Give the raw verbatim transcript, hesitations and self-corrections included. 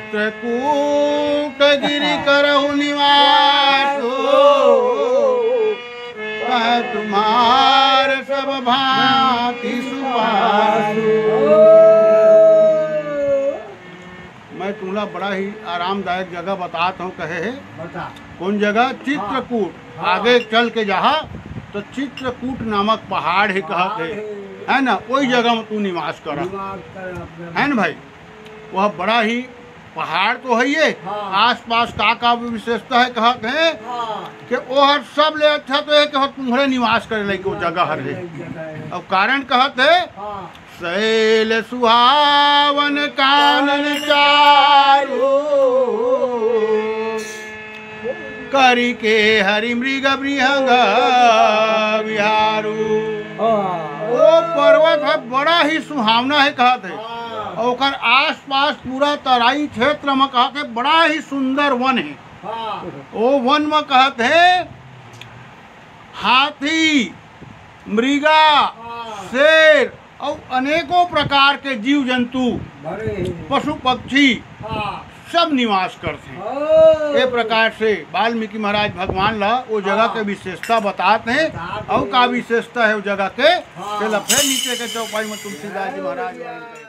चित्रकूट गिरि करहु निवास हो, कह तुम्हार सब भांति सुवास हो। मैं तुमला बड़ा ही आरामदायक जगह बतात हूँ, कहे हे। बता। कौन जगह? चित्रकूट। हाँ। आगे चल के जहा तो चित्रकूट नामक पहाड़ हे, कहत हे, पहाड़ हे। है ना, वही जगह में तू निवास करा। निवास कर अपने। है ना भाई, वह बड़ा ही पहाड़ तो है ये, हाँ। आसपास का का विशेषता है कहत हे हाँ। कि ओहर सबले अच्छा तो है कि ओहर तुम्हरे निवास करे लायक वो जगह हर है। जगह है। अब कारण कहत हे, हाँ। शैल सुहावन कानन चारु, करि के हरि मृग विहंग विहारु। हाँ। वो पर्वत है, बड़ा ही सुहावना है कहत हे। हाँ। और ओकर आसपास पूरा तराई क्षेत्र में कहत हे बड़ा ही सुंदर वन है। हाँ। वो वन में कहत हे हाथी, मृगा, हाँ। शेर और अनेकों प्रकार के जीव जंतु, भरे हैं। पशु पक्षी हाँ। सब निवास करथे। हाँ। ये प्रकार से वाल्मीकि महाराज भगवान ला वो जगह हाँ। के विशेषता बतात हे। बतात और हे। का विशेषता है वो जगह के, हाँ। तेला फिर नीचे के चौपाई में तुलसीदास जी महाराज वर्णन करें।